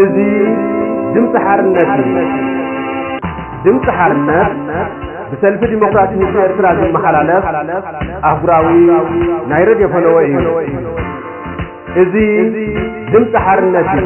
እዚ ድምፂ ሓርነት እዩ። ድምፂ ሓርነት ብሰልፊ ዲሞክራሲ ህዝቢ ኤርትራ ዝመሓላለፍ ኣህጉራዊ ናይ ሬድዮ ፈነወ እዩ። እዚ ድምፂ ሓርነት እዩ።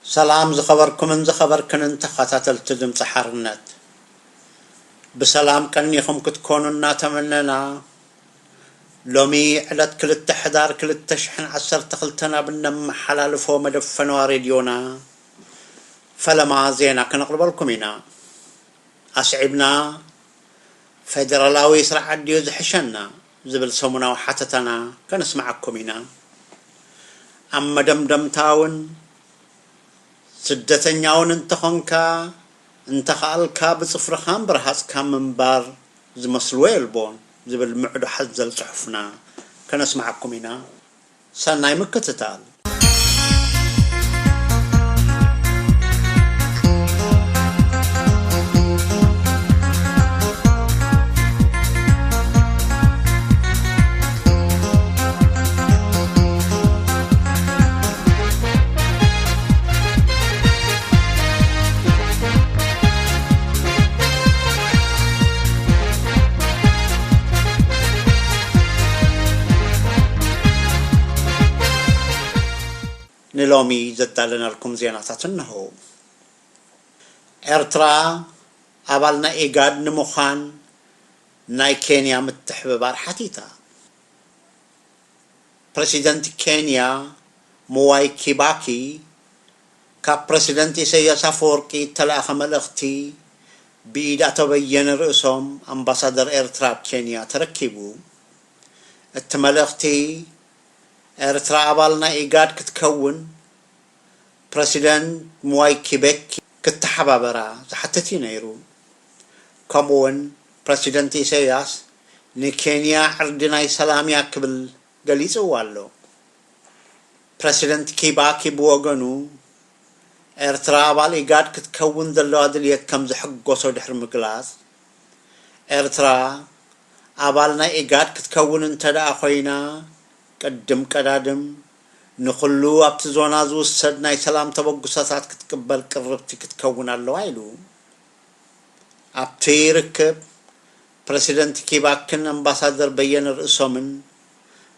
ሰላም ዝኸበርኩምን ዝኸበርክንን ተኸታተልቲ ድምፂ ሓርነት፣ ብሰላም ቀኒኹም ክትኮኑ እናተመነና፣ ሎሚ ዕለት ክልተ ሕዳር ክልተ ሽሕን ዓሰርተ ክልተን ኣብ እነመሓላልፎ መደብ ፈነዋ ሬድዮና ፈለማ ዜና ከነቕርበልኩም ኢና። ኣስዒብና፣ ፌደራላዊ ስርዓት ድዩ ዝሕሸና ዝብል ሰሙናዊ ሓተታና ከነስምዓኩም ኢና። ኣብ መደምደምታ እውን፣ ስደተኛ እውን እንተኾንካ፣ እንተኸኣልካ ብጽፍርኻ እምበር ሃጽካ ምንባር ዝመስልዎ የልቦን ዝብል ምዕዶ ሓዘል ጽሑፍና ከነስምዓኩም ኢና። ሰናይ ምክትታል። ንሎሚ ዘዳለናልኩም ዜናታት እነሆ። ኤርትራ ኣባል ናይ ኢጋድ ንምዃን ናይ ኬንያ ምትሕብባር ሓቲታ። ፕረሲደንት ኬንያ ምዋይ ኪባኪ፣ ካብ ፕረሲደንት ኢሳያስ ኣፈወርቂ እተላእኸ መልእኽቲ ብኢድ ኣቶ በየነ ርእሶም፣ ኣምባሳደር ኤርትራ ኣብ ኬንያ፣ ተረኪቡ። እቲ መልእኽቲ፣ ኤርትራ ኣባል ናይ ኢጋድ ክትከውን ፕረሲደንት ምዋይ ኪቤኪ ክተሓባበራ ዝሓትት እዩ ነይሩ። ከምኡውን ፕረሲደንት ኢሳያስ ንኬንያ ዕርዲ ናይ ሰላም እያ ክብል ገሊጽዋ ኣሎ። ፕረሲደንት ኪባኪ ብወገኑ፣ ኤርትራ ኣባል ኢጋድ ክትከውን ዘለዋ ድልየት ከም ዘሐጎሶ ድሕሪ ምግላጽ፣ ኤርትራ ኣባል ናይ ኢጋድ ክትከውን እንተ ደኣ ኮይና፣ ቅድም ቀዳድም ንኹሉ ኣብቲ ዞና ዝውሰድ ናይ ሰላም ተበግሶታት ክትቅበል ቅርብቲ ክትከውን ኣለዋ ኢሉ። ኣብቲ ርክብ፣ ፕረሲደንት ኪባክን ኣምባሳደር በየነ ርእሶምን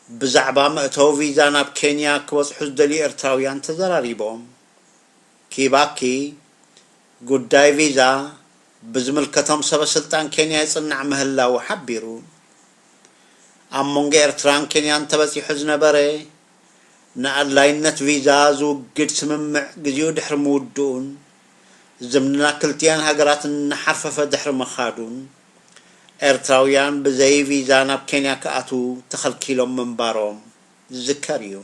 ብዛዕባ መእተዊ ቪዛ ናብ ኬንያ ክበጽሑ ዝደልዩ ኤርትራውያን ተዘራሪቦም። ኪባኪ፣ ጉዳይ ቪዛ ብዝምልከቶም ሰበ ስልጣን ኬንያ ይጽናዕ ምህላዉ ሓቢሩ። ኣብ መንጎ ኤርትራን ኬንያን ተበጺሑ ዝነበረ ንኣድላይነት ቪዛ ዝውግድ ስምምዕ ግዜኡ ድሕሪ ምውድኡን ዝምድና ክልቲኣን ሃገራት እናሓርፈፈ ድሕሪ ምኻዱን፣ ኤርትራውያን ብዘይ ቪዛ ናብ ኬንያ ክኣትዉ ተኸልኪሎም ምንባሮም ዝዝከር እዩ።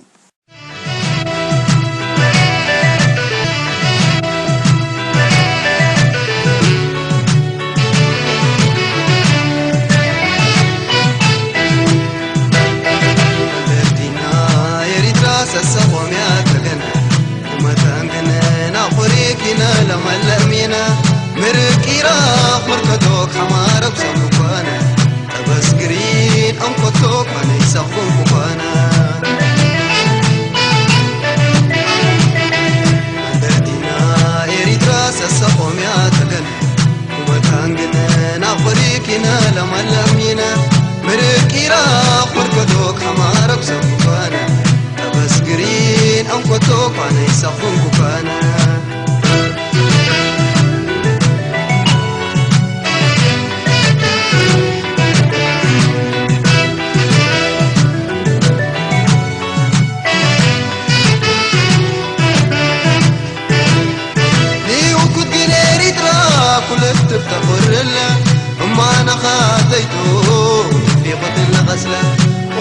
ፊቁትን ለቐስለ፣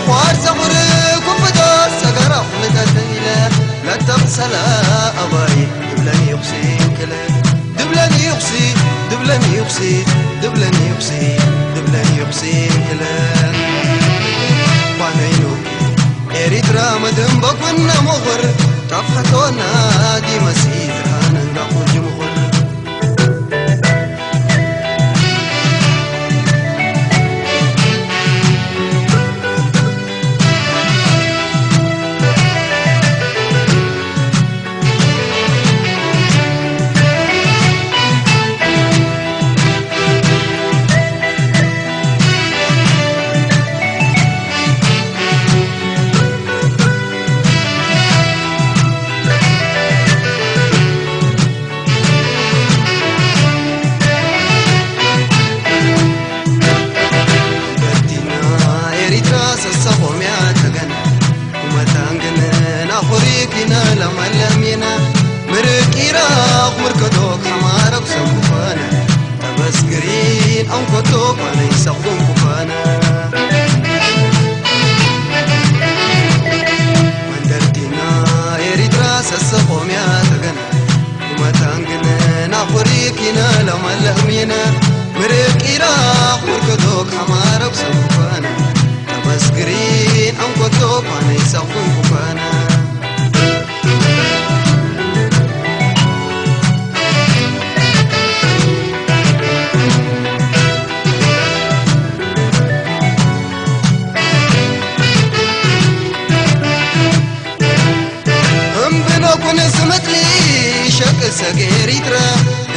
ኳር ጸጉር ኩብታት ሰገራ ኩልተተ ኢለ፣ ለተቕሰለ ኣባይ ድብለኒ ዩኽሲ እንክለ፣ ድብለኒ ዩኽሲ፣ ድብለኒ ዩኽሲ፣ ድብለኒ ዩኽሲ፣ ድብለኒ ዩኽሲ እንክለ። ኳነይኑ ኤሪትራ መደንበኩና ምኹር፣ ጣፍሓቶና ዲመሲ ብርሃን እንዳ ቁርጅ ምኹር። በዲና ኤሪትራ ሰሰኾምያ ተገን፣ ኩመታን ግን ናኹሪኪና ለመለሚና፣ ምርቂራ ምርከቶ ከማረብ ሰንኩፋና፣ ተበስግሪን ኣንኮቶ ኳነይ ሰኹንኩፋና። መንደርቲና ኤሪትራ ሰሰኾምያ ተገን፣ ኩመታን ግን ናኹሪኪና ለመለሚና፣ ምርቂራ ምርከቶ ከማረብ ሰንኩፋና፣ ተበስግሪን ኣንኮቶ ኳነይ ሰኹንኩፋና። እምብኖ ኩን ስምጥሊ ሸቅ ሰገሪትረ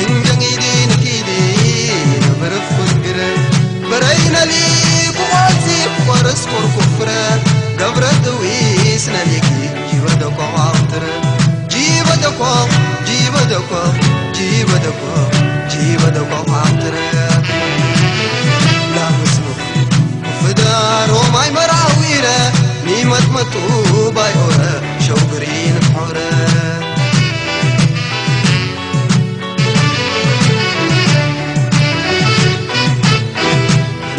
እንጀን ኢዲ ንኪዲ ነብርፍ ኩንግረ በረይነሊ ኩዋልሲ ቆርስ ኮርኩፍረ ገብረ ጥዊስ ነሊኪ ጂበደኮ ዋውትረ ጂበደኮ ጂበደኮ ጂበደኮ ጂበደኮ ዋውትረ ላምስሙ ፍዳሮ ማይ መራዊረ ኒመጥመጡ ባይኦረ ሸውግሪን ሖረ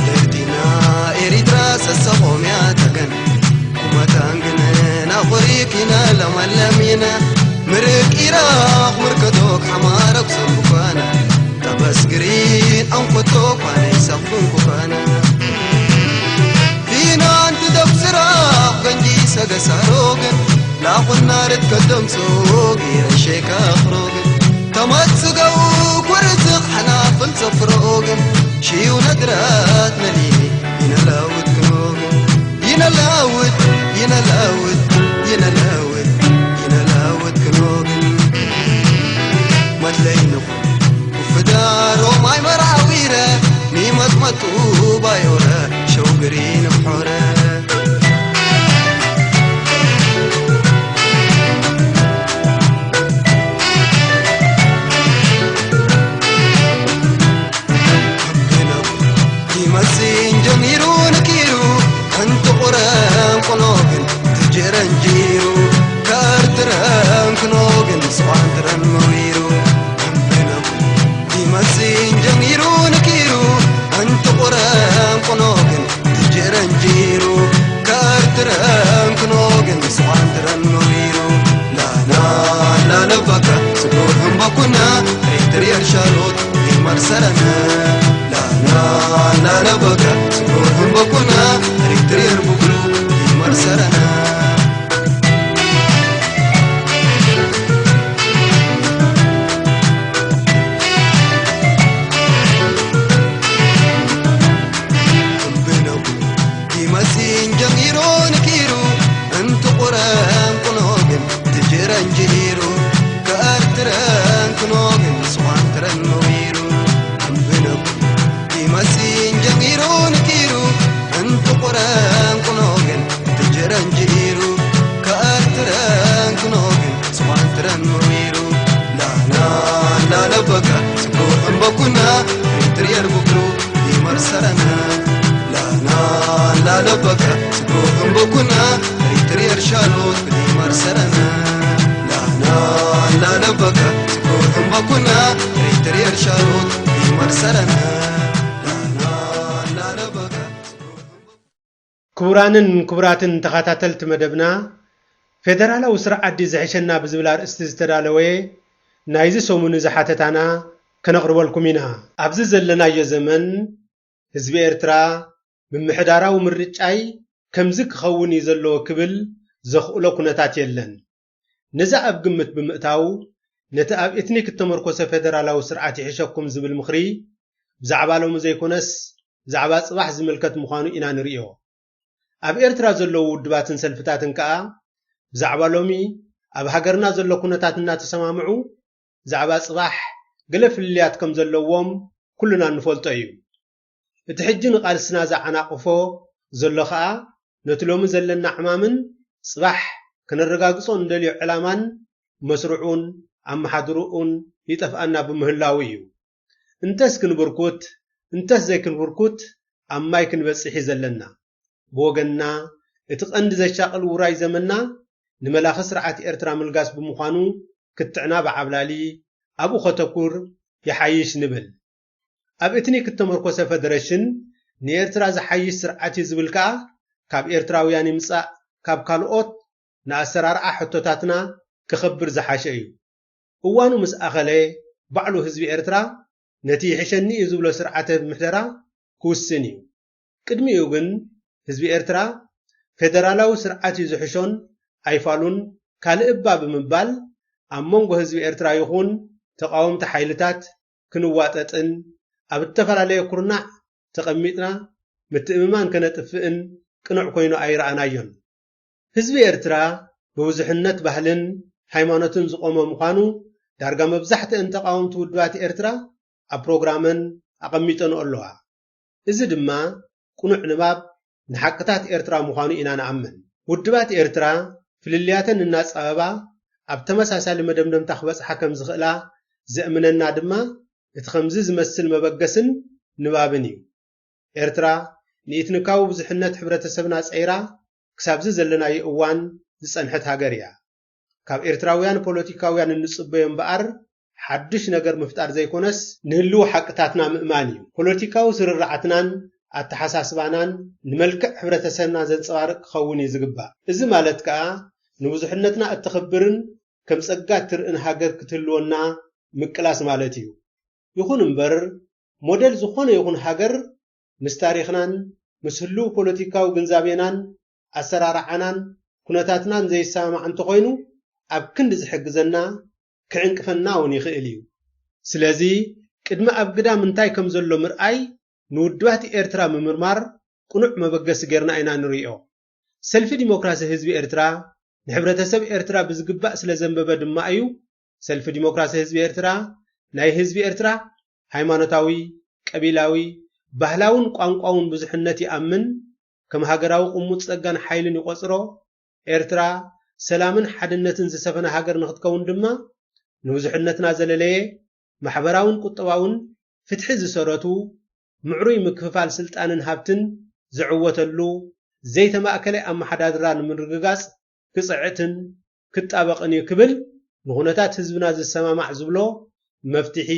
ደርዲና ኤሪትራ ሰሰኾምያ ተገን ኩመታን ግን ናኹሪኪና ለማለሚና ምርቅ ኢራኽ ምርከቶ ሓማረብ ሰንብኳና ተበስግሪን ኣንኮቶ ኳነይ ሰኽፍን ኩፋና ፊናን ትደብስራ ገንጂ ሰገሳሮግን ላኹና ርትከደምሶ ጊረሼካ ኣኽሮግን ተማት ስጋው ኩርዝቕ ሓናፍል ሰፍሮግን ሽዩ ነድራት ነሊኒ ይነላውት ክኖግን ይነላውት ይነላውት ይነላውት ይነላውት ክኖግን መድለይ ንኹን ፍዳሮ ማይ መራዊረ ኒመጥመጡ ባዮረ ሸውግሪ ንብሖረ ይመስን ጀሚሩ ንኪሩ እንጥቑረን ቁኖግን ትጅረን ጂሩ ከእርትረን ክኖግን ስዋንትረን መዊሩ እምብነኩ ይመስን ጀሚሩ ንኪሩ እንጥቑረን ቁኖግን ትጅረን ጂሩ ከእርትረን ክኖግን ስዋንትረን መዊሩ ላና ላለበካ ስጉር ህምበኩና ሪትር የርሻሎት ይመርሰረነ ላና ላለበካ ስጉር ህምበኩና ሪትር የርቡብሉ ይመርሰረነ እምብነኩ ይመስን ጀሚሩ ንኪሩ እንትቑረን ቁኖግን ትጅረን ጅሂሩ ከእርትረን ክኖግን ስዋንትረን መዊሩ እምብነኩ ይመስን ጀሚሩ ንኪሩ እንትቑረን ቁኖግን ትጅረን ጅሂሩ ከእርትረን ክኖግን ስዋንትረን መዊሩ ላና ላለበካ ስጉር እምበኩና ሪትር የርቡብሉ ይመርሰረነ ላና ላለበካ ስጉር እምበኩና ሪትር የርሻሎት ይመርሰረነ ላና ላለበካ ስጉር እምበኩና ሪትር የርሻሎት ይመርሰረነ ላና ላለበካ ክቡራንን ክቡራትን ተኸታተልቲ መደብና፣ ፌደራላዊ ስርዓት ድዩ ዝሕሸና ብዝብል ኣርእስቲ ዝተዳለወ ናይዚ ሰሙን እዚ ሓተታና ከነቕርበልኩም ኢና። ኣብዚ ዘለናዮ ዘመን ህዝቢ ኤርትራ ምምሕዳራዊ ምርጫይ ከምዚ ክኸውን እዩ ዘለዎ ክብል ዘኽእሎ ኩነታት የለን። ነዚ ኣብ ግምት ብምእታው፣ ነቲ ኣብ ኤትኒክ እተመርኮሰ ፌደራላዊ ስርዓት ይሕሸኩም ዝብል ምኽሪ ብዛዕባ ሎሚ ዘይኮነስ ብዛዕባ ጽባሕ ዝምልከት ምዃኑ ኢና ንርእዮ። ኣብ ኤርትራ ዘለዉ ውድባትን ሰልፍታትን ከኣ ብዛዕባ ሎሚ ኣብ ሃገርና ዘሎ ኩነታት እናተሰማምዑ ብዛዕባ ጽባሕ ገለ ፍልልያት ከም ዘለዎም ኩልና እንፈልጦ እዩ። እቲ ሕጂ ንቓልስና ዘዓናቕፎ ዘሎ ኸኣ ነቲ ሎሚ ዘለና ዕማምን ጽባሕ ከነረጋግጾ እንደልዮ ዕላማን መስርዑን ኣመሓድርኡን ይጠፍኣና ብምህላዉ እዩ። እንተስ ክንብርኩት እንተስ ዘይክንብርኩት ኣብ ማይ ክንበጽሕ እዩ ዘለና። ብወገንና እቲ ቀንዲ ዘሻቕል ውራይ ዘመንና ንመላኺ ስርዓት ኤርትራ ምልጋስ ብምዃኑ ክትዕና ብዓብላሊ ኣብኡ ከተኩር ይሓይሽ ንብል። ኣብ ኤትኒክ እተመርኮሰ ፈደረሽን ንኤርትራ ዝሓይሽ ስርዓት እዩ ዝብል ከኣ ካብ ኤርትራውያን ይምጻእ ካብ ካልኦት ንኣሰራርዓ ሕቶታትና ክኸብር ዝሓሸ እዩ። እዋኑ ምስ ኣኸለ ባዕሉ ህዝቢ ኤርትራ ነቲ ይሕሸኒ እዩ ዝብሎ ስርዓተ ምሕደራ ክውስን እዩ። ቅድሚኡ ግን ህዝቢ ኤርትራ ፌደራላዊ ስርዓት እዩ ዝሕሾን ኣይፋሉን ካልእ እባ ብምባል ኣብ መንጎ ህዝቢ ኤርትራ ይኹን ተቓወምቲ ሓይልታት ክንዋጠጥን ኣብ እተፈላለየ ኩርናዕ ተቐሚጥና ምትእምማን ከነጥፍእን ቅኑዕ ኮይኑ ኣይረኣናዮን። ህዝቢ ኤርትራ ብብዙሕነት ባህልን ሃይማኖትን ዝቖመ ምዃኑ ዳርጋ መብዛሕትአን ተቓወምቲ ውድባት ኤርትራ ኣብ ፕሮግራመን ኣቐሚጠንኦ ኣለዋ። እዚ ድማ ቅኑዕ ንባብ ንሓቅታት ኤርትራ ምዃኑ ኢና ንኣምን። ውድባት ኤርትራ ፍልልያተን እናጻበባ ኣብ ተመሳሳሊ መደምደምታ ክበጽሓ ከም ዝኽእላ ዘእምነና ድማ እቲ ከምዚ ዝመስል መበገስን ንባብን እዩ። ኤርትራ ንኢትኒካዊ ብዙሕነት ሕብረተሰብና ጸይራ ክሳብዚ ዘለናዮ እዋን ዝጸንሐት ሃገር እያ። ካብ ኤርትራውያን ፖለቲካውያን እንጽበዮ እምበኣር ሓድሽ ነገር ምፍጣር ዘይኮነስ ንህልው ሓቅታትና ምእማን እዩ። ፖለቲካዊ ስርርዓትናን ኣተሓሳስባናን ንመልክዕ ሕብረተሰብና ዘንጸባርቕ ክኸውን እዩ ዝግባእ። እዚ ማለት ከኣ ንብዙሕነትና እተኽብርን ከም ጸጋ እትርእን ሃገር ክትህልወና ምቅላስ ማለት እዩ። ይኹን እምበር ሞዴል ዝኾነ ይኹን ሃገር ምስ ታሪኽናን ምስ ህሉው ፖለቲካዊ ግንዛቤናን ኣሰራርዓናን ኩነታትናን ዘይሰማማዕ እንተኾይኑ ኣብ ክንዲ ዝሕግዘና ክዕንቅፈና እውን ይኽእል እዩ። ስለዚ ቅድሚ ኣብ ግዳም እንታይ ከም ዘሎ ምርኣይ ንውድባት ኤርትራ ምምርማር ቅኑዕ መበገሲ ጌርና ኢና ንርእዮ። ሰልፊ ዲሞክራሲ ህዝቢ ኤርትራ ንሕብረተሰብ ኤርትራ ብዝግባእ ስለ ዘንበበ ድማ እዩ ሰልፊ ዲሞክራሲ ህዝቢ ኤርትራ ናይ ህዝቢ ኤርትራ ሃይማኖታዊ፣ ቀቢላዊ፣ ባህላውን ቋንቋውን ብዙሕነት ይኣምን፣ ከም ሃገራዊ ቅሙጥ ጸጋን ሓይልን ይቖጽሮ። ኤርትራ ሰላምን ሓድነትን ዝሰፈነ ሃገር ንኽትከውን ድማ ንብዙሕነትና ዘለለየ ማሕበራውን ቁጠባውን ፍትሒ ዝሰረቱ ምዕሩይ ምክፍፋል ስልጣንን ሃብትን ዝዕወተሉ ዘይተማእከለ ኣመሓዳድራ ንምርግጋጽ ክጽዕትን ክጣበቕን እዩ ክብል ንኹነታት ህዝብና ዝሰማማዕ ዝብሎ መፍትሒ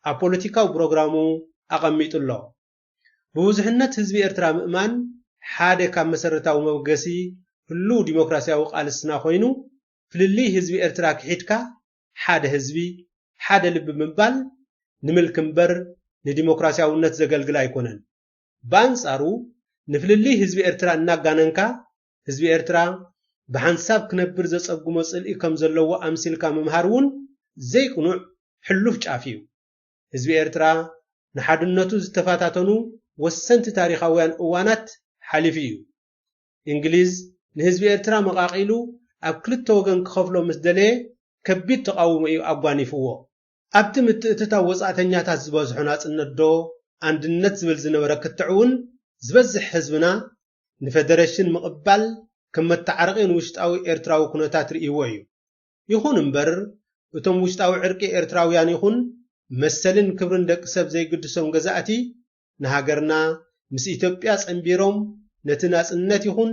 ኣብ ፖለቲካዊ ፕሮግራሙ ኣቐሚጡ ኣሎ። ብብዙሕነት ህዝቢ ኤርትራ ምእማን ሓደ ካብ መሰረታዊ መበገሲ ህሉው ዲሞክራሲያዊ ቃልስና ኮይኑ ፍልልይ ህዝቢ ኤርትራ ክሒድካ ሓደ ህዝቢ ሓደ ልቢ ምባል ንምልኪ እምበር ንዲሞክራሲያውነት ዘገልግል ኣይኮነን። ብኣንጻሩ ንፍልልይ ህዝቢ ኤርትራ እናጋነንካ ህዝቢ ኤርትራ ብሓንሳብ ክነብር ዘጸግሞ ጽልኢ ከም ዘለዎ ኣምሲልካ ምምሃር እውን ዘይቅኑዕ ሕሉፍ ጫፍ እዩ። ህዝቢ ኤርትራ ንሓድነቱ ዝተፈታተኑ ወሰንቲ ታሪኻውያን እዋናት ሓሊፉ እዩ። እንግሊዝ ንህዝቢ ኤርትራ መቓቒሉ ኣብ ክልተ ወገን ክኸፍሎ ምስ ደለየ ከቢድ ተቓውሞ እዩ ኣጓኒፍዎ። ኣብቲ ምትእትታው ወጻእተኛታት ዝበዝሖ ናጽነት ዶ ኣንድነት ዝብል ዝነበረ ክትዕ እውን ዝበዝሕ ህዝብና ንፈደረሽን ምቕባል ከም መተዓረቒ ንውሽጣዊ ኤርትራዊ ኩነታት ርእይዎ እዩ። ይኹን እምበር እቶም ውሽጣዊ ዕርቂ ኤርትራውያን ይኹን መሰልን ክብርን ደቂ ሰብ ዘይግድሶም ገዛእቲ ንሃገርና ምስ ኢትዮጵያ ጸንቢሮም ነቲ ናጽነት ይኹን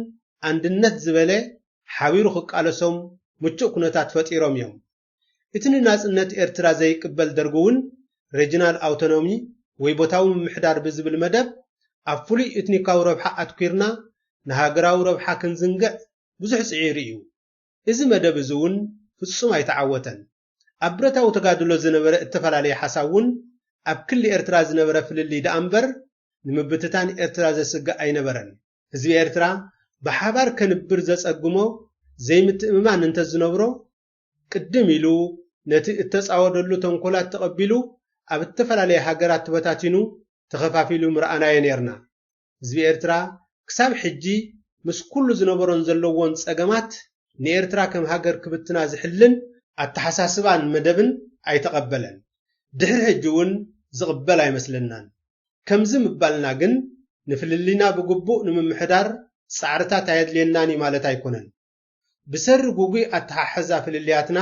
ኣንድነት ዝበለ ሓቢሩ ክቃለሶም ምቹእ ኩነታት ፈጢሮም እዮም። እቲ ንናጽነት ኤርትራ ዘይቅበል ደርጊ እውን ሬጅናል ኣውቶኖሚ ወይ ቦታዊ ምምሕዳር ብዝብል መደብ ኣብ ፍሉይ ኤትኒካዊ ረብሓ ኣትኲርና ንሃገራዊ ረብሓ ክንዝንግዕ ብዙሕ ጽዒሩ እዩ። እዚ መደብ እዚ እውን ፍጹም ኣይተዓወተን። ኣብ ብረታዊ ተጋድሎ ዝነበረ እተፈላለየ ሓሳብ እውን ኣብ ክሊ ኤርትራ ዝነበረ ፍልልይ ደኣ እምበር ንምብትታን ኤርትራ ዘስግእ ኣይነበረን። ህዝቢ ኤርትራ ብሓባር ከንብር ዘጸግሞ ዘይምትእምማን እንተዝነብሮ፣ ቅድም ኢሉ ነቲ እተጻወደሉ ተንኮላት ተቐቢሉ ኣብ እተፈላለየ ሃገራት ተበታቲኑ ተኸፋፊሉ ምረኣናዮ ኔርና። ህዝቢ ኤርትራ ክሳብ ሕጂ ምስ ኩሉ ዝነበሮን ዘለዎን ጸገማት ንኤርትራ ከም ሃገር ክብትና ዝሕልን ኣተሓሳስባን መደብን ኣይተቐበለን። ድሕሪ ሕጂ እውን ዝቕበል ኣይመስለናን። ከምዚ ምባልና ግን ንፍልልይና ብግቡእ ንምምሕዳር ጻዕርታት ኣየድልየናን እዩ ማለት ኣይኮነን። ብሰሪ ጉጉይ ኣተሓሕዛ ፍልልያትና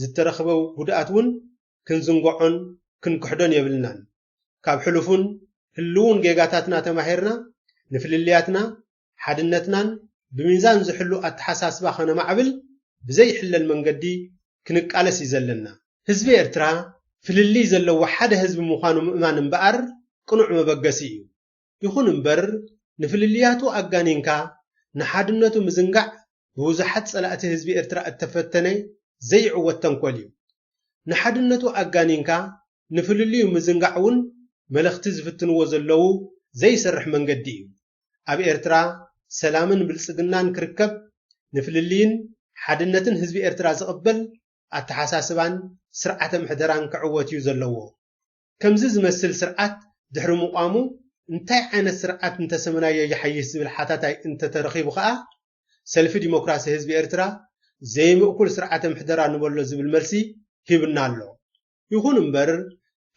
ዝተረኽበ ጉድኣት እውን ክንዝንግዖን ክንክሕዶን የብልናን። ካብ ሕሉፍን ህልውን ጌጋታትና ተማሂርና ንፍልልያትና፣ ሓድነትናን ብሚዛን ዝሕሉ ኣተሓሳስባ ከነማዕብል ብዘይሕለል መንገዲ ክንቃለስ እዩ ዘለና። ህዝቢ ኤርትራ ፍልልይ ዘለዎ ሓደ ህዝቢ ምዃኑ ምእማን እምበኣር ቅኑዕ መበገሲ እዩ። ይኹን እምበር ንፍልልያቱ ኣጋኒንካ ንሓድነቱ ምዝንጋዕ ብብዙሓት ጸላእቲ ህዝቢ ኤርትራ እተፈተነ ዘይዕወት ተንኮል እዩ። ንሓድነቱ ኣጋኒንካ ንፍልልዩ ምዝንጋዕ እውን መለኽቲ ዝፍትንዎ ዘለዉ ዘይሰርሕ መንገዲ እዩ። ኣብ ኤርትራ ሰላምን ብልጽግናን ክርከብ ንፍልልይን ሓድነትን ህዝቢ ኤርትራ ዝቕበል ኣተሓሳስባን ስርዓተ ምሕደራን ክዕወት እዩ ዘለዎ። ከምዚ ዝመስል ስርዓት ድሕሪ ምቋሙ እንታይ ዓይነት ስርዓት እንተሰመናዮ ይሓይሽ ዝብል ሓታታይ እንተተረኺቡ ከኣ ሰልፊ ዲሞክራሲ ህዝቢ ኤርትራ ዘይምእኩል ስርዓተ ምሕደራ ንበሎ ዝብል መልሲ ሂብና ኣሎ። ይኹን እምበር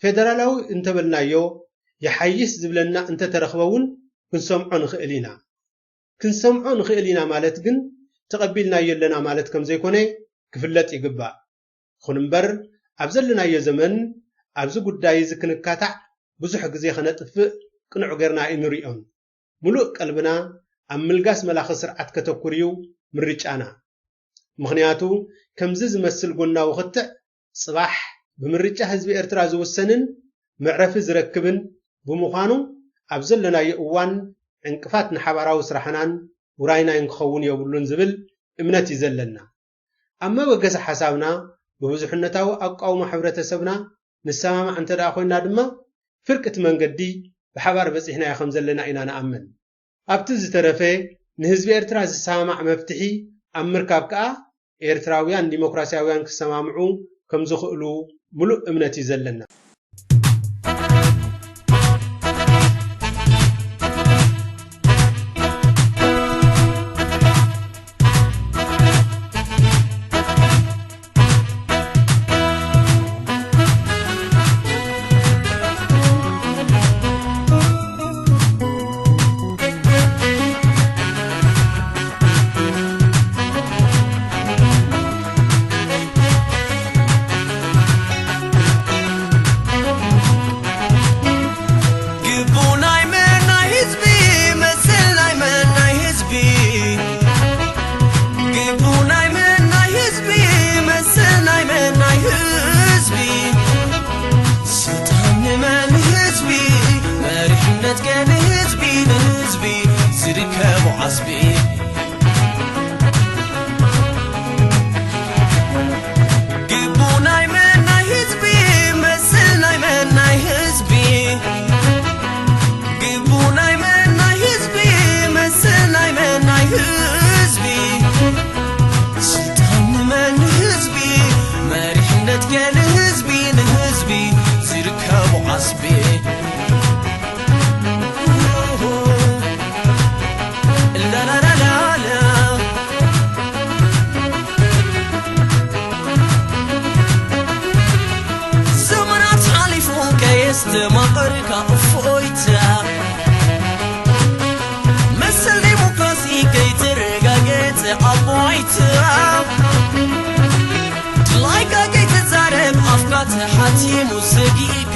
ፌደራላዊ እንተበልናዮ ይሓይሽ ዝብለና እንተተረኽበ እውን ክንሰምዖ ንኽእል ኢና። ክንሰምዖ ንኽእል ኢና ማለት ግን ተቐቢልናዮ ኣለና ማለት ከም ዘይኮነ ክፍለጥ ይግባእ። ይኹን እምበር ኣብ ዘለናዮ ዘመን ኣብዚ ጉዳይ እዚ ክንካታዕ ብዙሕ ግዜ ከነጥፍእ ቅኑዕ ጌርና ኣይንሪኦን። ምሉእ ቀልብና ኣብ ምልጋስ መላኺ ስርዓት ከተኩር እዩ ምርጫና። ምኽንያቱ ከምዚ ዝመስል ጎናዊ ክትዕ ጽባሕ ብምርጫ ህዝቢ ኤርትራ ዝውሰንን መዕረፊ ዝረክብን ብምዃኑ ኣብ ዘለናዮ እዋን ዕንቅፋት ንሓባራዊ ስራሕናን ውራይናን ክኸውን የብሉን ዝብል እምነት እዩ ዘለና። ኣብ መበገሲ ሓሳብና ብብዙሕነታዊ ኣቃውማ ሕብረተሰብና ንሰማማዕ እንተ ደኣ ኮይንና ድማ ፍርቂ እቲ መንገዲ ብሓባር በጺሕናዮ ከም ዘለና ኢና ንኣምን። ኣብቲ ዝተረፈ ንህዝቢ ኤርትራ ዝሰማማዕ መፍትሒ ኣብ ምርካብ ከኣ ኤርትራውያን ዲሞክራስያውያን ክሰማምዑ ከም ዝኽእሉ ምሉእ እምነት እዩ ዘለና። ግቡ ናይ መን ናይ ህዝቢ፣ መስል ናይ መን ናይ ህዝቢ። ግቡ ናይ መን ናይ ህዝቢ፣ መስል ናይ መን ናይ ህዝቢ። ስልጣን ንመን ህዝቢ፣ መሪሕነት ከ ንህዝቢ፣ ንህዝቢ ዝርከቦ ዓስቢ። ግቡ ናይ መን ናይ ህዝቢ፣ መስል ናይ መን ናይ ህዝቢ። ግቡ ናይ መን ናይ ህዝቢ፣ መስል ናይ መን ናይ ህዝቢ። ስልጣን ንመን ንህዝቢ፣ መሪሕነት ከ ንህዝቢ፣ ንህዝቢ ዝርከቦ ዓስቢ። ላላላላላ። ዘመናት ሓሊፉ ከየስተማቐርካ እፎይታ፣ መሰል ዴሞክራሲ ከይተረጋገጸ ኣብ ዋይታ፣ ድላይካ ከይትዛረብ ኣፍካ ተሓቲሙ ዘጊእካ፣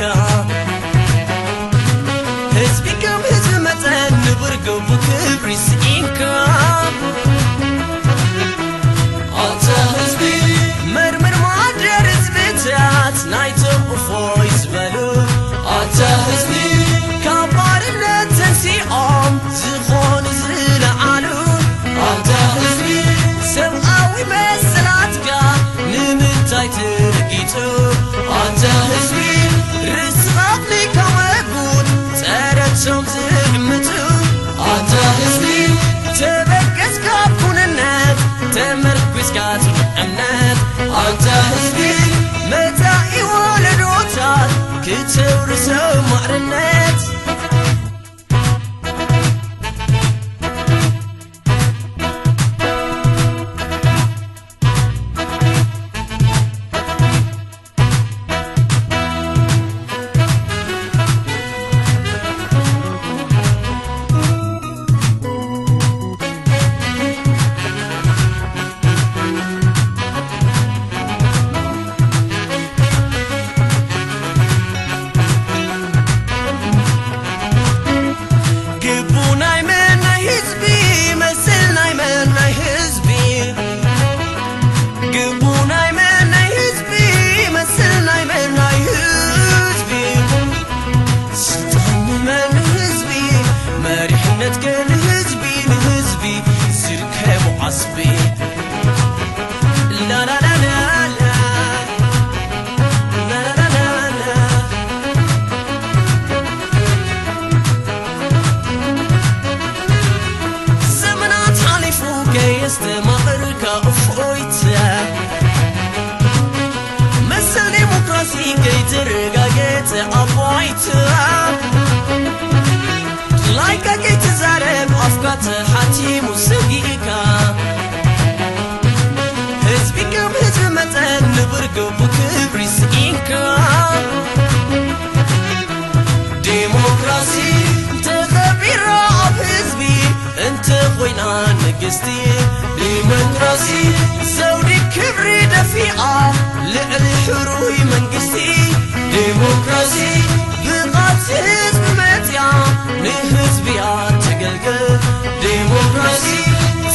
ህዝቢ ከም ህዝቢ መጠን ንብርግቡ ክብሪ ስኢንካ። ኣታ ህዝቢ መርምር ማደር ህዝብታት ናይቶም እፎይ ዝበሉ። ኣታ ህዝቢ ካብ ባርነት ተንሲኦም ዝኾኑ ዝለዓሉ። ኣንታ ህዝቢ ርስኻት ንከመጉት ጸረቶም ዝዕምቱ ኣንታ ህዝቢ ተበገስ ካብ ኩንነት ተመርኩስካ ጽኑዕ እምነት ኣንታ ህዝቢ መጻኢ ወለዶታት ክተውርሶ ማዕርነት ግቡ ናይ መን ናይ ህዝቢ መስል ናይ መን ናይ ህዝቢ ግቡ ናይ መን ናይ ህዝቢ መስል ናይ መን ናይ ህዝቢ ስልጣን ንመን ንህዝቢ መሪሕነት ከ ንህዝቢ ንህዝቢ ዝርከቡ ዓስቢ ላላላላላ ዘመናት ሓሊፉ ከየስተማቕርካ እፎይታ መሰል ዴሞክራሲ ከይተረጋገጸ ኣባይታ ላይካ ከይትዛረብ ኣፍካ ተሓቲሙ ሰጊእካ ህዝቢ ከም ህዝቢ መጠን ንብርግቡ ክብሪ ስኢንካ ዴሞክራሲ ተኸቢራ ኣብ ህዝቢ እንተ ኾይና ንግስቲ ዴሞክራሲ ዘውዲ ክብሪ ደፊኣ ልዕሊ ሕሩይ መንግስቲ ዴሞክራሲ ብቓልሲ ህዝቢ መፅያ ንህዝብያ ተገልግል ዴሞክራሲ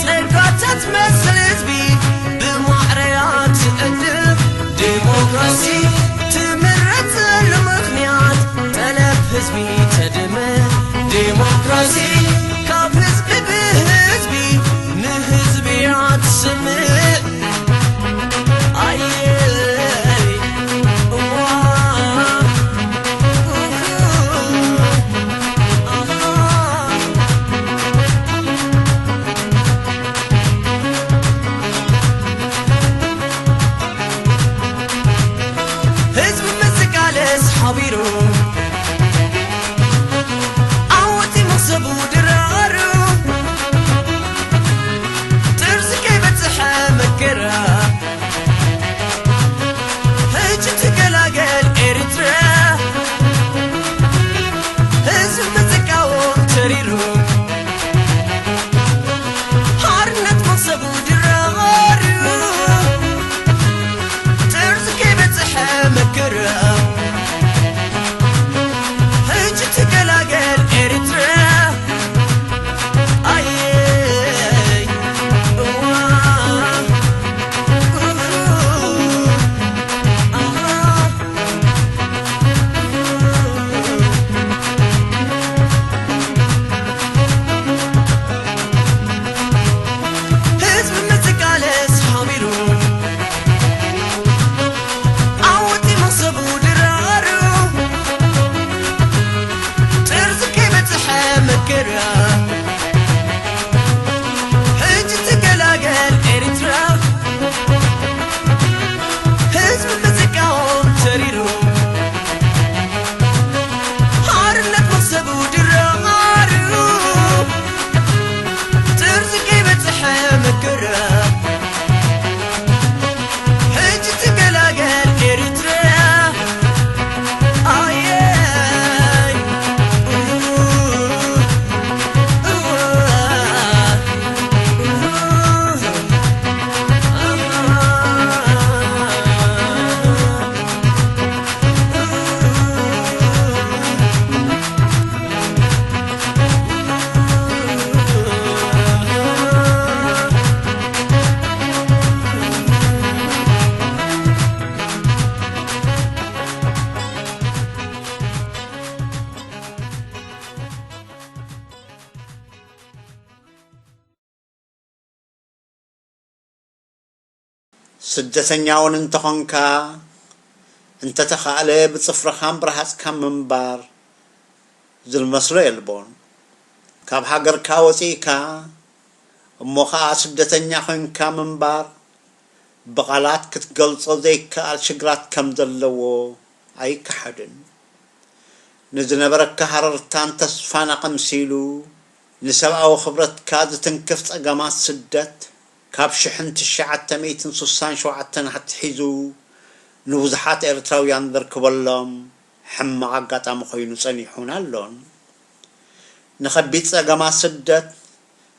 ጸጋታት መስል ህዝቢ ብማዕረያ ትዕድል ዴሞክራሲ ትምረፀሉ ምኽንያት ጠለብ ህዝቢ ተድምዕ ዴሞክራሲ ካብ ህዝቢ ብህዝቢ ንህዝብያ ትስምዕ ህዝቢ ምስ ዝቃለስ ሓቢሩ ዓወት መኽሰቡ ድራሩ ጥርዚ ከይበጽሐ መከራ ሕጂ ትገላገል ኤርትራ ህዝቢ ምዝቃወም ተሪሩ ሓርነት መኽሰቡ ድራሩ ጥርዚ ከይበጽሐ መከራ ሕጂ ትገላገል ኤርትራ ኣየይ እዋ ህዝቢ ምዝቃለስ ሓቢሩ ዓወት መኽሰቡ ድራሩ ጥርዚ ከይበጽሐ መከራ ሕጂ ትገላገል ኤርትራ ህዝቢ ብዝቃወም ተሪሩ ሓርነት መሰቡ ድራሩ ጥርዚ ከይበጽሐ መከራ ሕጂ ትገላገል ኤርትራ ኣየይ ስደተኛ እውን እንተኾንካ እንተተኻእለ ብጽፍርኻን ብረሃጽካን ምንባር ዝመስሎ የልቦን። ካብ ሃገርካ ወጺእካ እሞ ኸኣ ስደተኛ ኾይንካ ምንባር ብቓላት ክትገልጾ ዘይከኣል ሽግራት ከም ዘለዎ ኣይከሓድን። ንዝነበረካ ሃረርታን ተስፋን ኣቐምሲሉ፣ ንሰብኣዊ ክብረትካ ዝትንክፍ ጸገማት ስደት፣ ካብ ሽሕን ትሽዓተ ሚእትን ስሳን ሸውዓተን ኣትሒዙ ንብዙሓት ኤርትራውያን ዘርክበሎም ሕማቕ ኣጋጣሚ ኮይኑ ጸኒሑን ኣሎን። ንኸቢድ ጸገማት ስደት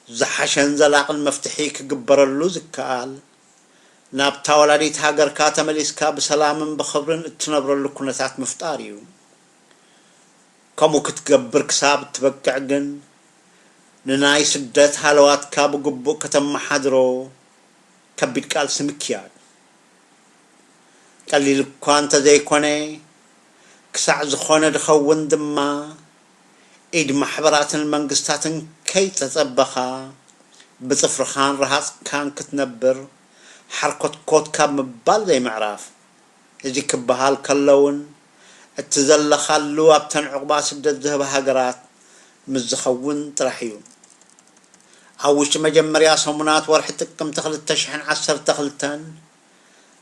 ዝሓሸን ዘላቕን መፍትሒ ክግበረሉ ዝከኣል፣ ናብታ ወላዲት ሃገርካ ተመሊስካ ብሰላምን ብኽብርን እትነብረሉ ኩነታት ምፍጣር እዩ። ከምኡ ክትገብር ክሳብ እትበቅዕ ግን፣ ንናይ ስደት ሃለዋትካ ብግቡእ ከተመሓድሮ ከቢድ ቃልሲ ምክያድ። ቀሊል እኳ እንተዘይኮነ፣ ክሳዕ ዝኾነ ድኸውን ድማ፣ ኢድ ማሕበራትን መንግስታትን ከይተጸበኻ፣ ብጽፍርኻን ረሃጽካን ክትነብር፣ ሓርኮትኮት ካብ ምባል ዘይምዕራፍ። እዚ ክበሃል ከሎ እውን፣ እቲ ዘለኻሉ ኣብተን ዕቑባ ስደት ዝህባ ሃገራት ምስ ዝኸውን ጥራሕ እዩ። ኣብ ውሽጢ መጀመርያ ሰሙናት ወርሒ ጥቅምቲ ክልተ ሽሕን ዓሰርተ ክልተን፣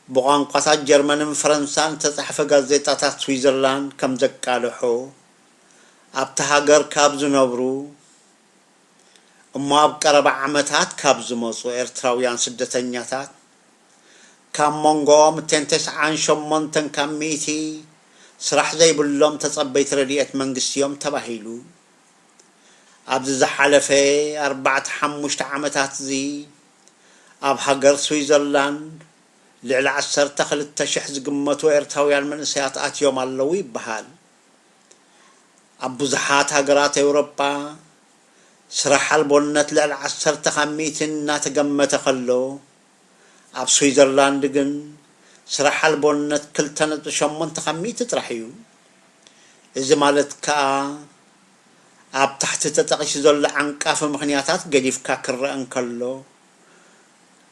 ብቋንቋታት ጀርመንን ፈረንሳን ዝተጻሕፈ ጋዜጣታት ስዊዘርላንድ ከም ዘቃልሖ፣ ኣብቲ ሃገር ካብ ዝነብሩ እሞ ኣብ ቀረባ ዓመታት ካብ ዝመጹ ኤርትራውያን ስደተኛታት፣ ካብ መንጎኦም እተን ተስዓን ሸሞንተን ካብ ሚእቲ ስራሕ ዘይብሎም ተጸበይቲ ረድኤት መንግስቲ እዮም ተባሂሉ። ኣብዚ ዝሓለፈ ኣርባዕተ ሓሙሽተ ዓመታት እዚ፣ ኣብ ሃገር ስዊዘርላንድ ልዕሊ ዓሰርተ ክልተ ሽሕ ዝግመቱ ኤርትራውያን መንእሰያት ኣትዮም ኣለዉ ይበሃል። ኣብ ብዙሓት ሃገራት ኤውሮጳ፣ ስራሕ ኣልቦነት ልዕሊ ዓሰርተ ካብ ሚእቲ እናተገመተ ከሎ፣ ኣብ ስዊዘርላንድ ግን ስራሕ ኣልቦነት ክልተ ነጥቢ ሸሞንተ ካብ ሚእቲ ጥራሕ እዩ። እዚ ማለት ከኣ፣ ኣብ ታሕቲ ተጠቒሱ ዘሎ ዓንቃፊ ምኽንያታት ገዲፍካ ክረአ እንከሎ፣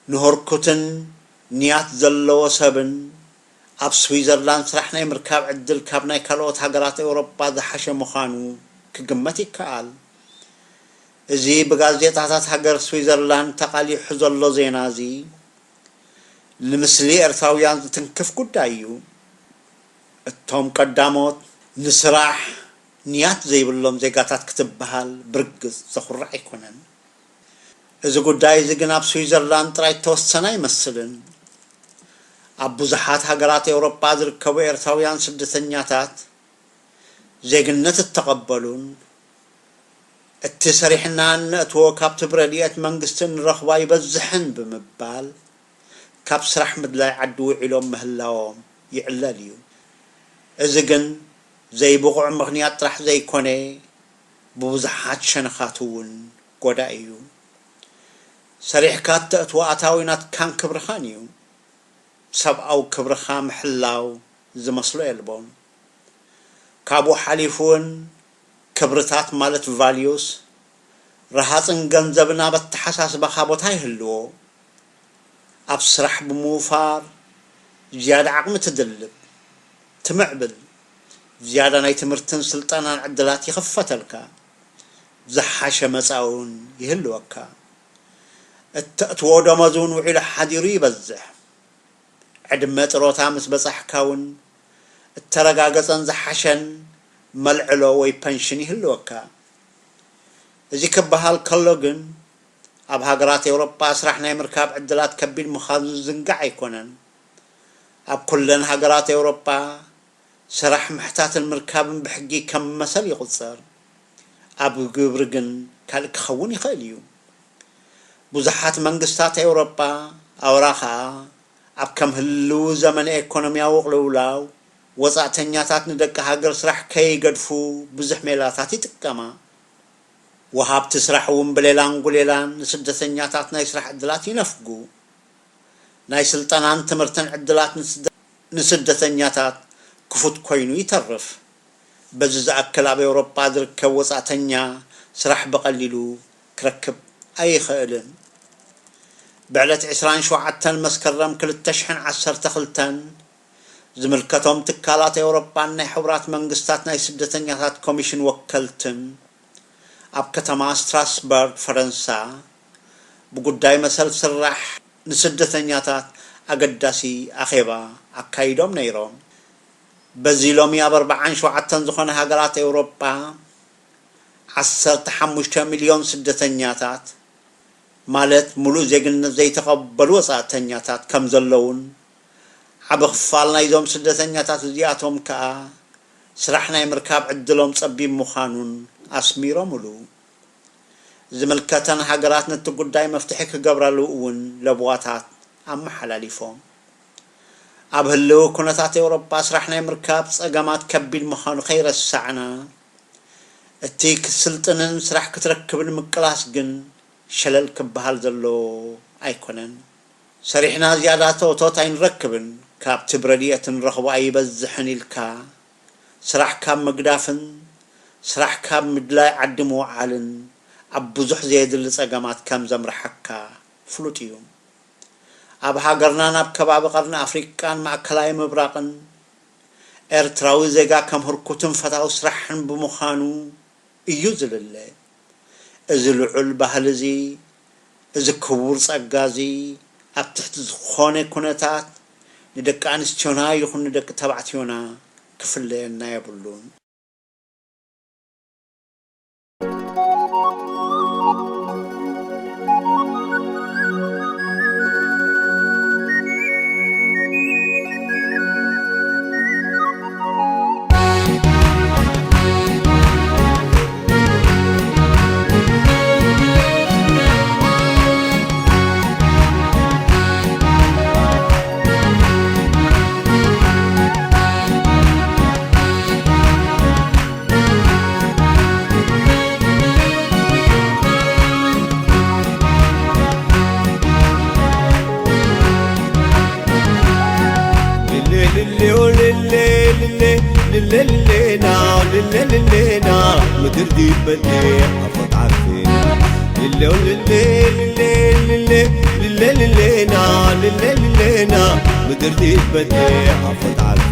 ንሆርኩትን ንያት ዘለዎ ሰብን ኣብ ስዊዘርላንድ ስራሕ ናይ ምርካብ ዕድል ካብ ናይ ካልኦት ሃገራት ኤውሮጳ ዝሓሸ ምዃኑ ክግመት ይከኣል። እዚ ብጋዜጣታት ሃገር ስዊዘርላንድ ተቓሊሑ ዘሎ ዜና እዚ፣ ንምስሊ ኤርትራውያን ዝትንክፍ ጉዳይ እዩ። እቶም ቀዳሞት ንስራሕ ንያት ዘይብሎም ዜጋታት ክትበሃል ብርግጽ ዘኹርዕ ኣይኮነን። እዚ ጉዳይ እዚ ግን ኣብ ስዊዘርላንድ ጥራይ እተወሰነ ኣይመስልን። ኣብ ብዙሓት ሃገራት ኤውሮጳ ዝርከቡ ኤርትራውያን ስደተኛታት፣ ዜግነት እተቐበሉን፣ እቲ ሰሪሕና እነእትዎ ካብቲ ብረድኤት መንግስቲ እንረኽቦ ኣይበዝሕን ብምባል፣ ካብ ስራሕ ምድላይ ዓዲ ውዒሎም ምህላዎም ይዕለል እዩ። እዚ ግን ዘይብቑዕ ምኽንያት ጥራሕ ዘይኮነ፣ ብብዙሓት ሸነኻት እውን ጎዳኢ እዩ። ሰሪሕካ እተእትዎ ኣታዊ ናትካን ክብርኻን እዩ። ሰብኣዊ ክብርኻ ምሕላው ዝመስሎ የልቦን። ካብኡ ሓሊፉ እውን ክብርታት ማለት ቫልዩስ፣ ረሃጽን ገንዘብን ኣብ ኣተሓሳስባኻ ቦታ ይህልዎ። ኣብ ስራሕ ብምውፋር ዝያዳ ዓቕሚ ትድልብ፣ ትምዕብል፣ ዝያዳ ናይ ትምህርትን ስልጠናን ዕድላት ይኽፈተልካ፣ ዝሓሸ መጻኢ እውን ይህልወካ። እተእትዎ ደሞዝ እውን ውዒሉ ሓዲሩ ይበዝሕ። ዕድመ ጥሮታ ምስ በጻሕካ እውን እተረጋገጸን ዝሓሸን መልዕሎ ወይ ፐንሽን ይህልወካ። እዚ ክበሃል ከሎ ግን፣ ኣብ ሃገራት ኤውሮጳ ስራሕ ናይ ምርካብ ዕድላት ከቢድ ምዃኑ ዝዝንጋዕ ኣይኮነን። ኣብ ኩለን ሃገራት ኤውሮጳ ስራሕ ምሕታትን ምርካብን ብሕጊ ከም መሰል ይቑጸር። ኣብ ግብሪ ግን ካልእ ክኸውን ይኽእል እዩ። ብዙሓት መንግስታት ኤውሮጳ፣ ኣውራ ኸኣ፣ ኣብ ከም ህልው ዘመነ ኤኮኖሚያዊ ቅልውላው፣ ወጻእተኛታት ንደቂ ሃገር ስራሕ ከይገድፉ ብዙሕ ሜላታት ይጥቀማ። ወሃብቲ ስራሕ እውን ብሌላን ጉሌላን ንስደተኛታት ናይ ስራሕ ዕድላት ይነፍጉ። ናይ ስልጠናን ትምህርትን ዕድላት ንስደ-፣ ንስደተኛታት ክፉት ኮይኑ ይተርፍ። በዚ ዝኣክል ኣብ ኤውሮጳ ዝርከብ ወጻእተኛ ስራሕ ብቐሊሉ ክረክብ ኣይኽእልን። ብዕለት ዕስራን ሸውዓተን መስከረም ክልተ ሽሕን ዓሰርተ ክልተን፣ ዝምልከቶም ትካላት ኤውሮጳን ናይ ሕቡራት መንግስታት ናይ ስደተኛታት ኮሚሽን ወከልትን ኣብ ከተማ ስትራስበርግ ፈረንሳ ብጉዳይ መሰል ስራሕ ንስደተኛታት ኣገዳሲ ኣኼባ ኣካይዶም ነይሮም። በዚ ሎሚ ኣብ ኣርባዓን ሸውዓተን ዝኾነ ሃገራት ኤውሮጳ ዓሰርተ ሓሙሽተ ሚልዮን ስደተኛታት ማለት ሙሉእ ዜግነት ዘይተቐበሉ ወጻእተኛታት ከም ዘለውን ዓቢ ክፋል ናይዞም ስደተኛታት እዚኣቶም ከኣ ስራሕ ናይ ምርካብ ዕድሎም ጸቢብ ምዃኑን ኣስሚሮምሉ። ዝምልከተን ሃገራት ነቲ ጉዳይ መፍትሒ ክገብራሉ እውን ለበዋታት ኣመሓላሊፎም። ኣብ ህልዊ ኩነታት ኤውሮጳ ስራሕ ናይ ምርካብ ጸገማት ከቢድ ምዃኑ ከይረሳዕና፣ እቲ ክትስልጥንን ስራሕ ክትረክብን ምቅላስ ግን ሸለል ክበሃል ዘሎ ኣይኮነን። ሰሪሕና ዝያዳ እቶት ኣይንረክብን፣ ካብቲ ብረድኤት ንረኽቦ ኣይበዝሕን ኢልካ ስራሕ ካብ ምግዳፍን ስራሕ ካብ ምድላይ ዓዲ ምውዓልን ኣብ ብዙሕ ዘየድሊ ጸገማት ከም ዘምርሓካ ፍሉጥ እዩ። ኣብ ሃገርናን ኣብ ከባቢ ቀርኒ ኣፍሪቃን ማእከላይ ምብራቕን ኤርትራዊ ዜጋ ከም ህርኩትን ፈታዊ ስራሕን ብምዃኑ እዩ ዝልለ። እዚ ልዑል ባህሊ እዚ፣ እዚ ክቡር ጸጋ እዚ ኣብ ትሕቲ ዝኾነ ኩነታት ንደቂ ኣንስትዮና ይኹን ንደቂ ተባዕትዮና ክፍለየና የብሉን። ልሌ ልሌ ኦ ልሌ ልሌ ልሌ ልሌ ልሌና ልሌ ልሌና ምድር ዲበቴ ኣፎት ዓርፌ ልሌ ኦ ልሌ ልሌ ልሌ ልሌ ልሌና ልሌ ልሌና ምድር ዲበቴ ኣፎት ዓርፌ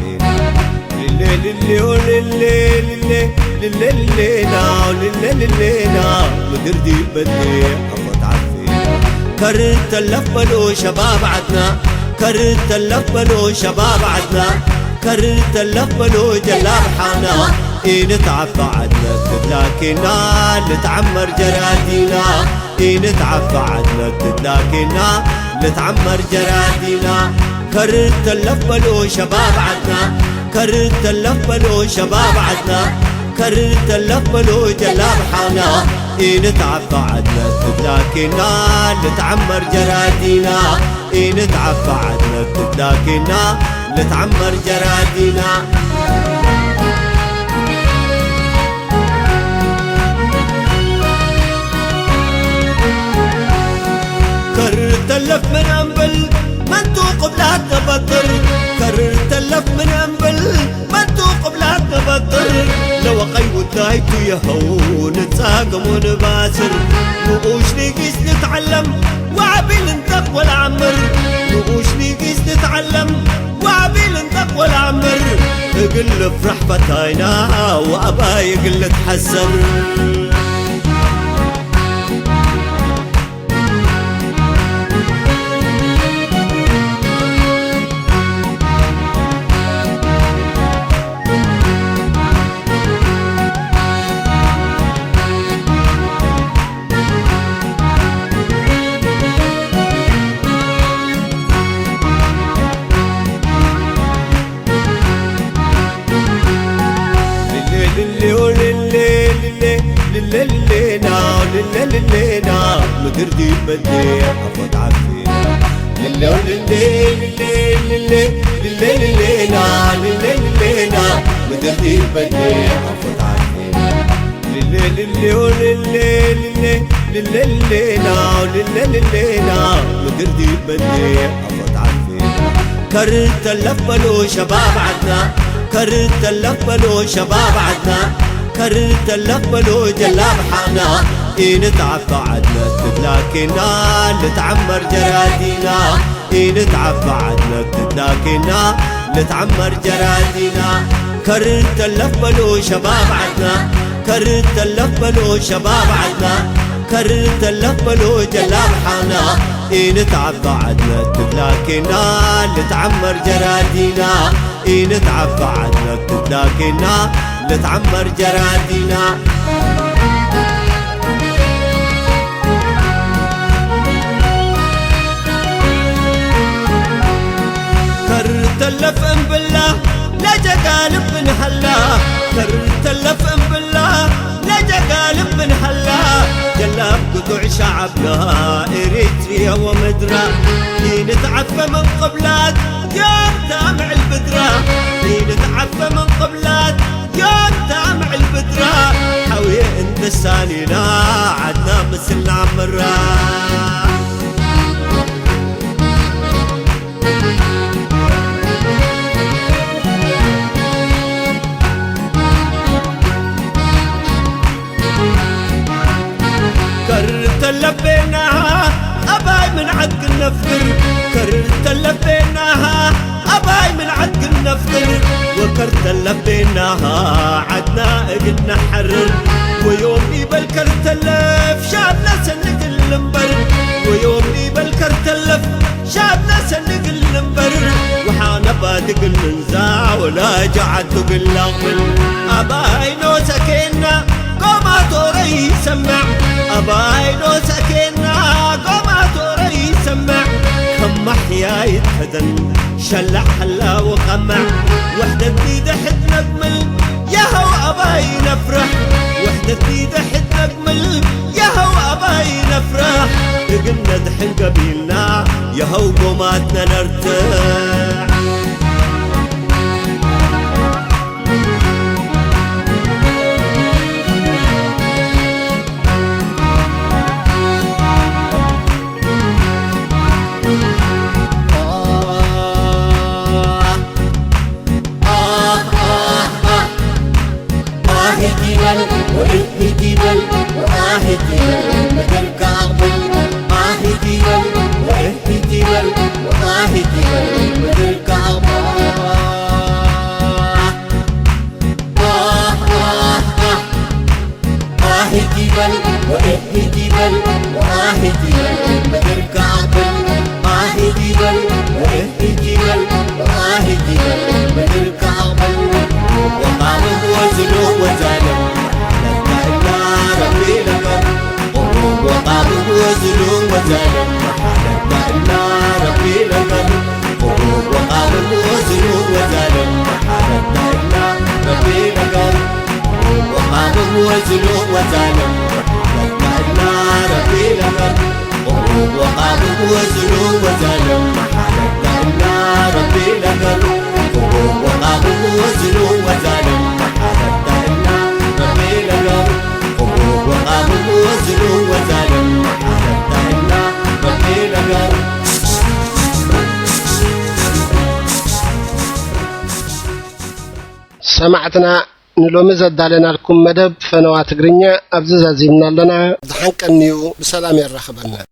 ልሌ ልሌ ኦ ልሌ ልሌ ልሌ ልሌና ልሌ ልሌና ምድር ዲበቴ ኣፎት ዓርፌ ከርድ ተለፍ በሎ ሸባብ ዓድና ከርድ ተለፍ በሎ ሸባብ ዓድና ከርድ ተለፍ በሎ ጀላብ ሓና ኢንትዓፋ ዓድና ትድላኪና ልትዓመር ጀራዲና ኢንትዓፋ ዓድና ትድላኪና ልትዓመር ጀራዲና ከርድ ተለፍ በሎ ሸባብ ዓድና ከርድ ተለፍ በሎ ሸባብ ዓድና ከርድ ተለፍ በሎ ጀላብ ሓና ኢንትዓፋ ዓድና ትድላኪና ልትዓመር ጀራዲና ኢንትዓፋ ዓድና ትድላኪና ልትዓመር ጀራዲና ከርተለፍ ምን ኣንብል መንቱ ቅብላት ነበጥር ከርተለፍ ምን ኣንብል መንቱ ቅብላት ነበጥር ለወቐይ ውዳይቱ የኸው ንጻገሙ ንባስር ንኡሽ ንጊስ ንትዓለም ዋዕቢል እንጠቕ ወለዓምር ንኡሽ ንጊስ ንትዓለም ዋዕቢል እንጠቕ ወለዓምር እግል ፍራሕ ፈታይና ወኣባይ እግል ትሓሰር ልሌና ምድር ዲበቴ ኣፎት ዓርፌ ልሌው ልሌ ልሌ ልሌ ልሌ ልሌና ልሌ ልሌና ምድር ዲበቴ ኣፎት ዓርፌ ልሌ ልሌው ልሌ ልሌ ልሌ ልሌና ልሌ ልሌና ምድር ዲበቴ ኣፎት ዓርፌ ከርተለፍ በሎ ሸባብ ዓድና ከርተለፍ በሎ ሸባብ ዓድና ከርተለፍ በሎ ጀላብ ሓና ኢንትዓፋ ዓድና ትድላኪና ልትዓመር ጀራዲና ኢንትዓፋ ዓድና ትድላኪና ልትዓመር ጀራዲና ከርድ ተለፍ በሎ ሸባብ ዓድና፣ ከርድ ተለፍ በሎ ሸባብ ዓድና፣ ከርድ ተለፍ በሎ ጀላብ ሓና። ኢንትዓባ ዓድና ትትላኬና ልትዓመር ጀራዲና፣ ኢንትዓባ ዓድና ትትላኬና ልትዓመር ጀራዲና። ከርተለፍ እምብላ ለጀጋልብ ብንሃላ፣ ከርተለፍ እምብላ ለጀጋልብ ብንሃላ። ጀላብ ግቱዕ ሸዓብና ኤሪትርያ ወምድራ፣ ይንትዓፈ ምን ቅብላት ዮም ታምዕል ብድራ፣ ይንትዓፈ ምን ቅብላት ዮም ታምዕል ብድራ። ሓውየ እንተሳኒና ዓድና ምስልና ምራ። ከርተለቤና ኣባይ ምን ዓድ ክነፍር፣ ከርተለቤና ኣባይ ምን ዓድ ክነፍር፣ ወከርተለቤና ዓድና እግና ሓርር። ወዮም ይበል ከርተለፍ ሻብና ሰንግል እምበር፣ ወዮም ይበል ከርተለፍ ሻብና ሰንግል እምበር፣ ወሓነባ ድግል እንዛ ወላጅ ዓዱ ግላቕብል። ኣባይ ኖሰኬና ጎማ ቶረ ይሰምዕ፣ ኣባይ ኖሰኬና ጎማ ቶረ ይሰምዕ። ከማሕያ ይትሕዘን ሸላዕ ሓላ ወቐምዕ፣ ውሕደት ዲደ ሕድ ነግምል የኸው ኣባይ ነፍርሕ፣ ውሕደት ዲደ ሕድ ነግምል የኸው ኣባይ ነፍርሕ። እግነት ሕንገቢልና የኸው ጎማት ነነርትዕ። ሰማዕትና፣ ንሎሚ ዘዳለናልኩም መደብ ፈነዋ ትግርኛ ኣብዚ ዛዚምና ኣለና። ዝሓንቀንዩ ብሰላም የራኽበና።